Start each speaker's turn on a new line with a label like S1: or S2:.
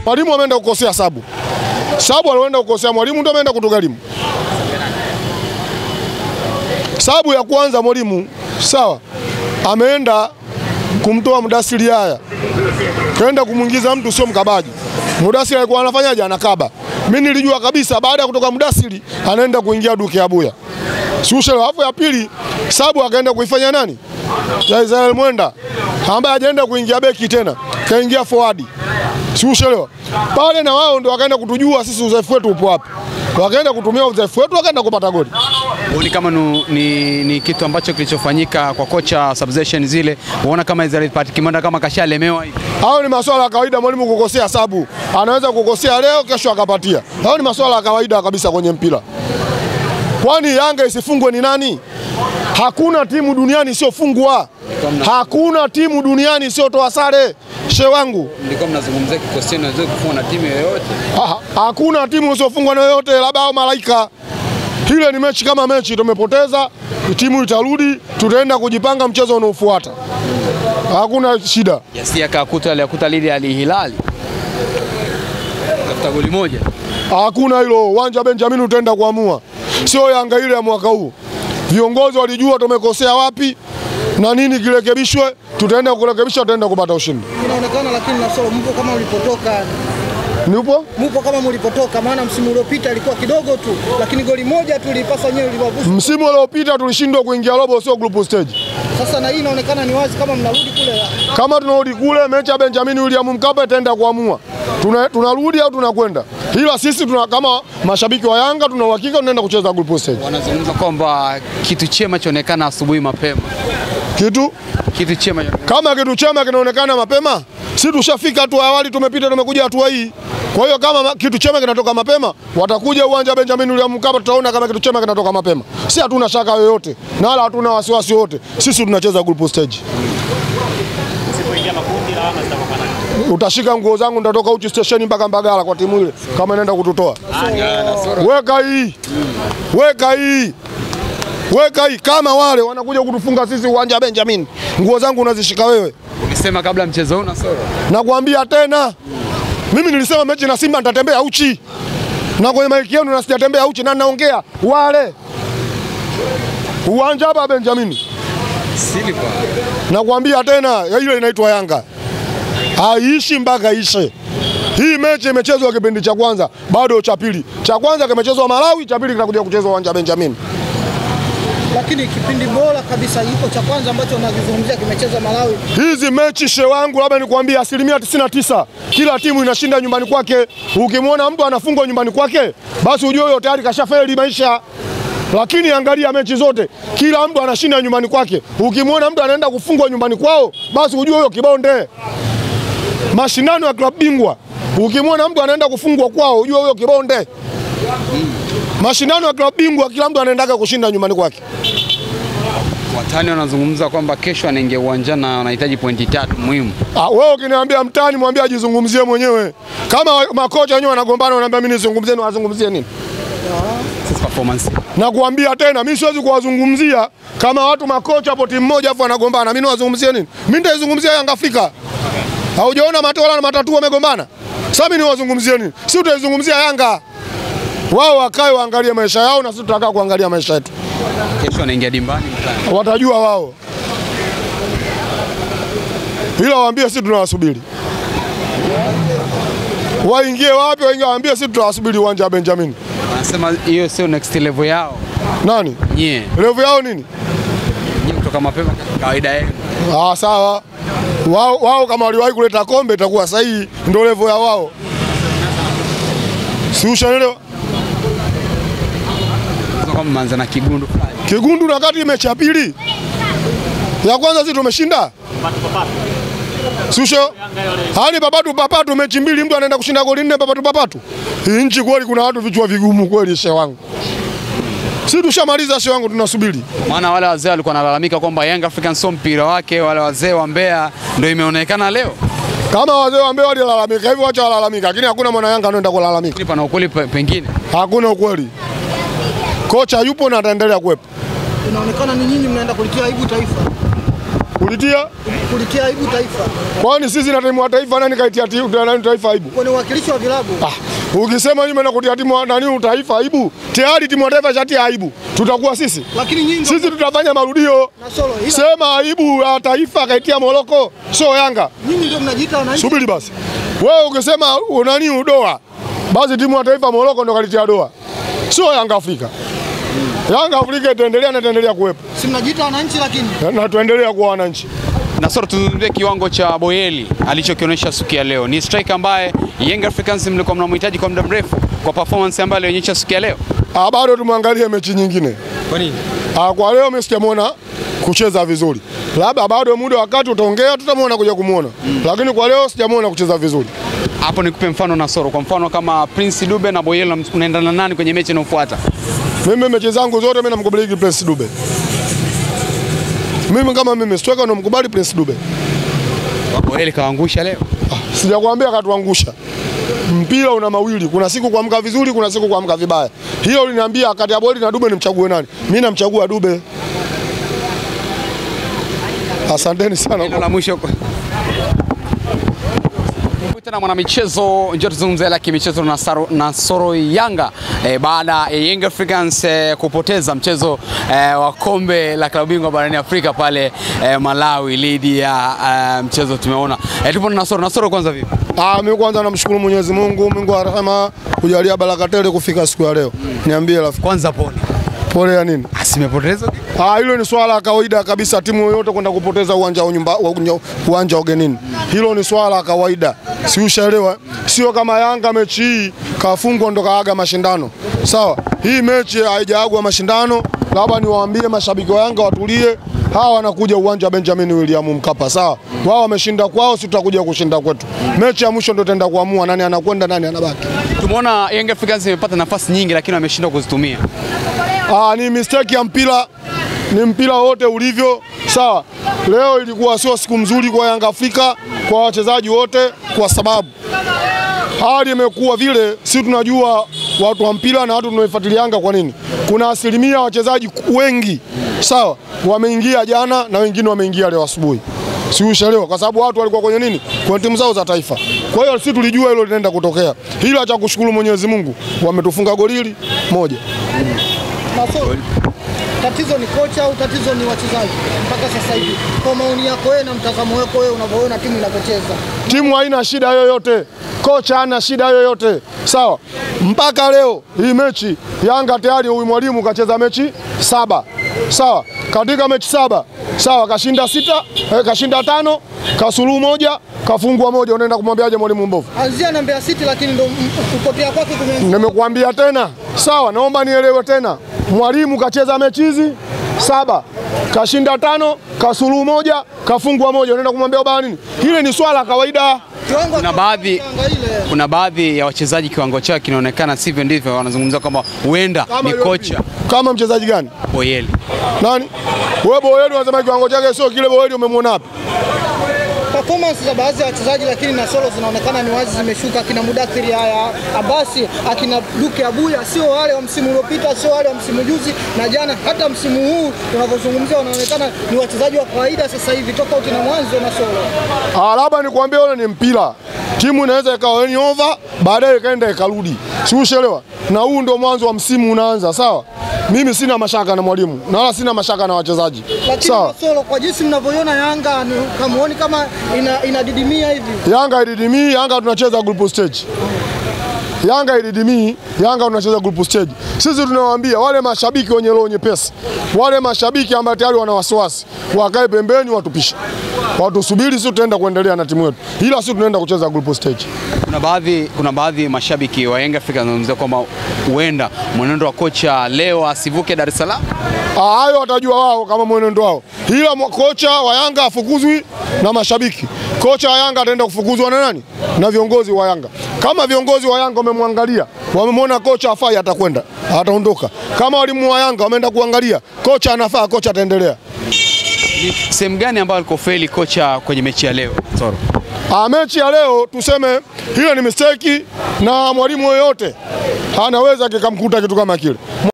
S1: Mwalimu ameenda kukosea sabu. Sabu alienda kukosea mwalimu ndio ameenda kutugharimu. Sabu ya kwanza mwalimu, sawa, ameenda kumtoa Mudasiri haya. Kaenda kumuingiza mtu sio mkabaji. Mudasiri alikuwa anafanyaje? Anakaba. Mimi nilijua kabisa baada ya kutoka Mudasiri anaenda kuingia Duke Abuya. Sio alafu ya pili sabu akaenda kuifanya nani? Israel Mwenda ambaye hajaenda kuingia beki tena, kaingia forward. Si ushelewa? Pale na wao ndio wakaenda kutujua sisi udhaifu wetu upo wapi. Wakaenda kutumia udhaifu wetu wakaenda kupata goli.
S2: Ni kama ni kitu ambacho kilichofanyika kwa kocha substitution zile, unaona kama Israel Patrick Mwenda kama kashalemewa hivi.
S1: Hao ni masuala ya kawaida mwalimu kukosea sabu. Anaweza kukosea leo kesho akapatia. Hao ni masuala ya kawaida kabisa kwenye mpira. Kwani Yanga isifungwe ni nani? Hakuna timu duniani isiyofungwa. Hakuna timu duniani isiyotoa sare. Shehe wangu,
S2: mlikuwa mnazungumzia kikosi chenu inaweza kufungwa na timu yoyote.
S1: Hakuna timu isiyofungwa na yoyote, labda au malaika. Ile ni mechi kama mechi, tumepoteza, timu itarudi, tutaenda kujipanga mchezo unaofuata. Hakuna shida.
S2: Yasia akakuta aliyakuta lile Al Hilal. Tafuta goli moja.
S1: Hakuna hilo, uwanja Benjamin utaenda kuamua. Sio Yanga ile ya mwaka huu. Viongozi walijua tumekosea wapi na nini kirekebishwe, tutaenda kurekebisha, tutaenda kupata ushindi.
S3: Inaonekana lakini Nasoro mpo kama ulipotoka.
S1: Niupo?
S3: Mpo kama mlipotoka, maana msimu uliopita ilikuwa kidogo tu, lakini goli moja tu lilipasa nyewe liliwavuta.
S1: Msimu uliopita tulishindwa kuingia robo, sio group stage.
S3: Sasa na hii inaonekana ni wazi kama mnarudi kule.
S1: Kama tunarudi kule mechi ya Benjamin William Mkapa itaenda kuamua. Tunarudi au tunakwenda. Ila sisi tuna kama mashabiki wa Yanga tuna uhakika tunaenda kucheza group stage.
S2: Wanazungumza kwamba kitu chema chaonekana asubuhi mapema.
S1: Kitu
S2: chema.
S1: Kama kitu chema kinaonekana mapema, si tushafika tu awali, tumepita tumekuja hatua hii. Kwa hiyo kama kitu chema kinatoka mapema, watakuja uwanja Benjamin William Mkapa, tutaona kama kitu chema kinatoka mapema. Si hatuna shaka yoyote na wala hatuna wasiwasi wote. Sisi tunacheza group stage.
S4: Usipoingia makundi lawama zitakuwa nani?
S1: Utashika nguo zangu nitatoka uchi station mpaka Mbagala kwa timu ile kama inaenda kututoa. Weka hii. Weka hii. Weka hii kama wale wanakuja kutufunga sisi uwanja Benjamin. Nguo zangu unazishika wewe.
S2: Ulisema kabla mchezo huu Nasoro.
S1: Nakwambia tena. Mimi nilisema mechi na Simba nitatembea uchi. Na kwenye maiki yenu na sijatembea uchi na naongea wale. Uwanja hapa Benjamin.
S2: Silva.
S1: Nakwambia tena ile inaitwa Yanga. Haishi mpaka ishe. Hii mechi imechezwa kipindi cha kwanza, bado cha pili. Cha kwanza kimechezwa Malawi, cha pili kinakuja kuchezwa uwanja Benjamin.
S3: Lakini kipindi bora kabisa iko cha kwanza ambacho unakizungumzia kimechezwa Malawi.
S1: Hizi mechi she wangu labda nikwambie 99% kila timu inashinda nyumbani kwake. Ukimwona mtu anafungwa nyumbani kwake, basi ujue huyo tayari kashafeli maisha. Lakini angalia mechi zote, kila mtu anashinda nyumbani kwake. Ukimwona mtu anaenda kufungwa nyumbani kwao, basi ujue huyo kibonde. Mashindano ya klabu bingwa, ukimwona mtu anaenda kufungwa kwao, ujue huyo kibonde. Mashindano ya klabu bingwa kila mtu anaendaga kushinda nyumbani kwake.
S2: Watani wanazungumza kwamba kesho anaingia uwanjani na anahitaji pointi 3 muhimu.
S1: Wewe ukiniambia mtani mwambie ajizungumzie mwenyewe. Kama makocha wenyewe wanagombana wanaambia mimi nizungumzie, niwazungumzie nini?
S2: Sasa performance.
S1: Nakuambia tena mimi siwezi kuwazungumzia kama watu makocha hapo timu moja afu wanagombana. Mimi niwazungumzie nini? Mimi nitaizungumzia Yanga Afrika. Haujaona Matola na Matatu wamegombana? Sasa mimi niwazungumzie nini? Si utaizungumzia Yanga. Wao wakae waangalie maisha yao na sisi tutakaa kuangalia maisha yetu.
S2: Kesho anaingia dimbani mtani.
S1: Watajua wao. Ila waambie sisi tunawasubiri. Waingie wapi? Waingie waambie sisi tunawasubiri uwanja wa Benjamin.
S2: Wanasema hiyo sio next level yao.
S1: Nani?
S2: Nyie.
S1: Level yao nini?
S2: Nyie kutoka mapema kawaida yenu.
S1: Sawa. Wao kama waliwahi kuleta kombe itakuwa sahihi, ndio level ya wao. Si ushaelewa?
S2: Kama mwanza na Kigundu.
S1: Kigundu na kati mechi ya pili. Ya kwanza sisi tumeshinda. Susho. Hali papatu papatu mechi mbili mtu anaenda kushinda goli 4 papatu papatu. Hii nchi kweli kuna watu vichwa vigumu kweli shehe wangu. Sisi tushamaliza shehe wangu tunasubiri.
S2: Maana wale wazee walikuwa wanalalamika kwamba Young Africans sio mpira wake, wale wazee wa Mbeya ndio imeonekana leo.
S1: Kama wazee wa Mbeya walilalamika hivyo acha walalamika, lakini hakuna mwana Yanga anaenda kulalamika.
S2: Pana ukweli pengine.
S1: Hakuna ukweli. Kocha yupo na ataendelea kuwepo.
S3: Inaonekana ni nyinyi mnaenda kulitia aibu taifa. Kulitia aibu taifa.
S1: Kwani sisi na timu ya taifa nani kaitia nani taifa aibu?
S3: Kwa ni wakilishi wa vilabu.
S1: Ukisema nyinyi mnakutia timu nani taifa aibu, tayari timu ya taifa shatia aibu. Tutakuwa sisi.
S3: Lakini nyinyi
S1: sisi tutafanya marudio. Sema aibu ya taifa kaitia Moroko, sio Yanga.
S3: Nyinyi ndio mnajiita wananchi.
S1: Subiri basi. Wewe ukisema nani udoa, basi timu ya taifa Moroko ndio kalitia doa. Sio Yanga Afrika. Yanga Afrika itaendelea na itaendelea kuwepo.
S3: Si mnajiita wananchi lakini.
S1: Na tuendelea kuwa wananchi.
S2: Nasoro, tuzungumzie kiwango cha Boyeli alichokionyesha siku ya leo. Ni striker ambaye Young Africans mlikuwa mnamhitaji kwa muda mrefu kwa performance ambayo alionyesha siku ya leo.
S1: Bado tumwangalie mechi nyingine.
S2: Kwa nini?
S1: Kwa leo mimi sijamuona kucheza vizuri. Labda bado muda wakati utaongea tutamuona kuja kumuona. Lakini kwa leo sijamuona kucheza vizuri.
S2: Hapo nikupe mfano Nasoro. Kwa mfano kama Prince Dube na Boyeli unaendana nani kwenye mechi inayofuata?
S1: Mimi mechi zangu zote mimi namkubali Prince Dube. Mimi kama mimi striker namkubali Prince Dube.
S2: Boyeli kaangusha leo.
S1: Sijakwambia katuangusha. Mpira una mawili, kuna siku kuamka vizuri, kuna siku kuamka vibaya. Hiyo uliniambia kati ya Boyeli na Dube nimchague nani? Mimi namchagua Dube. Asanteni sana.
S2: Neno la mwisho. Tena mwana michezo, njoo tuzungumzie la kimichezo na Nasoro Yanga baada ya Young Africans kupoteza mchezo wa kombe la klabu bingwa barani Afrika pale Malawi dhidi ya mchezo tumeona. Tupo na Nasoro. Nasoro, kwanza vipi?
S1: Mimi kwanza namshukuru Mwenyezi Mungu, Mungu wa rehema kujalia baraka tele kufika siku ya leo. Niambie rafiki.
S2: Kwanza pole.
S1: Pole ya nini?
S2: Simepoteza?
S1: Hilo ni swala la kawaida kabisa, timu yoyote kwenda kupoteza uwanja wa nyumba, uwanja ugenini. Hilo ni swala la kawaida. Si ushaelewa? Sio kama Yanga mechi hii kafungwa ndo kaaga mashindano. Sawa? Hii mechi haijaagwa mashindano. Labda niwaambie mashabiki wa Yanga watulie. Hawa wanakuja uwanja wa Benjamin William Mkapa, sawa? Wao wameshinda kwao, sisi tutakuja kushinda kwetu. Mechi ya mwisho ndio tutaenda kuamua nani anakwenda nani anabaki.
S2: Tumeona Young Africans imepata nafasi nyingi lakini wameshindwa kuzitumia.
S1: Ni mistake ya mpira, ni mpira wote ulivyo, sawa. Leo ilikuwa sio siku nzuri kwa Yanga Afrika, kwa wachezaji wote, kwa sababu hali imekuwa vile. Sisi tunajua watu wa mpira na watu tunaoifuatilia Yanga kwa nini. Kuna asilimia wachezaji wengi, sawa, wameingia jana na wengine wameingia leo asubuhi. Si ushelewa, kwa sababu watu walikuwa kwenye nini? Kwa timu zao za taifa. Kwa hiyo sisi tulijua hilo linaenda kutokea. Hilo acha kushukuru Mwenyezi Mungu, wametufunga goli moja.
S3: Nasoro, tatizo ni kocha au tatizo ni wachezaji mpaka sasa hivi? Kwa maoni yako wewe na mtazamo wako wewe unavyoona timu inapocheza.
S1: Timu haina shida yoyote. Kocha hana shida yoyote. Sawa. Mpaka leo hii mechi Yanga tayari huyu mwalimu kacheza mechi 7. Sawa. Katika mechi 7, sawa, kashinda 6, kashinda 5, kasuluhu 1, kafungwa 1. Unaenda kumwambiaje mwalimu mbovu?
S3: Anzia na Mbeya City lakini ndo kupotea kwake kumeanza.
S1: Nimekuambia tena. Sawa, naomba nielewe tena. Mwalimu kacheza mechi hizi 7, kashinda 5, kasuluhu 1, kafungwa 1. Unaenda kumwambia baba nini? Hile ni swala kawaida.
S2: Kuna baadhi ya wachezaji kiwango chao kinaonekana sivyo ndivyo, wanazungumza kwamba huenda ni kocha.
S1: Kama mchezaji gani?
S2: Boyeli.
S1: Nani? Wewe Boyeli unasema kiwango chake sio kile. Boyeli umemwona wapi?
S3: Performance za baadhi ya wachezaji lakini na Solo zinaonekana ni wazi zimeshuka. Akina Mudathiri haya Abasi, akina Duke Abuya sio wale wa msimu uliopita, sio wale wa msimu juzi na jana, hata msimu huu tunavyozungumzia wanaonekana ni wachezaji wa kawaida sasa hivi tofauti na mwanzo na Solo.
S1: Labda nikwambie wale ni mpira. Timu inaweza ikawa ni over baadaye ikaenda ikarudi. Si ushelewa? Na huu ndio mwanzo wa msimu unaanza, sawa? Mimi sina mashaka na mwalimu na wala sina mashaka na wachezaji.
S3: Lakini Solo kwa jinsi mnavyoiona Yanga kamuoni kama inadidimia hivi.
S1: Yanga ididimii, Yanga tunacheza group stage. Yanga ididimii, Yanga tunacheza group stage. Sisi tunawaambia wale mashabiki wenye roho nyepesi, wale mashabiki ambao tayari wana wasiwasi, wakae pembeni watupishe. Watusubiri, sisi tutaenda kuendelea na timu yetu. Ila sisi tunaenda kucheza group stage.
S2: Kuna baadhi mashabiki wa Yanga Afrika wanazungumzia kwamba huenda mwenendo wa kocha leo asivuke Dar es Salaam.
S1: Hayo watajua wao kama mwenendo wao. Ila kocha wa Yanga afukuzwi na mashabiki. Kocha wa Yanga ataenda kufukuzwa na nani? Na viongozi wa Yanga. Kama viongozi wa Yanga wamemwangalia, wamemwona kocha afai, atakwenda, ataondoka. Kama walimu wa Yanga wameenda kuangalia kocha anafaa, kocha ataendelea.
S2: Ni sehemu gani ambayo alikofeli kocha kwenye mechi ya leo? Soro.
S1: Mechi ya leo tuseme hiyo ni mistake, na mwalimu yoyote anaweza kikamkuta kitu kama kile.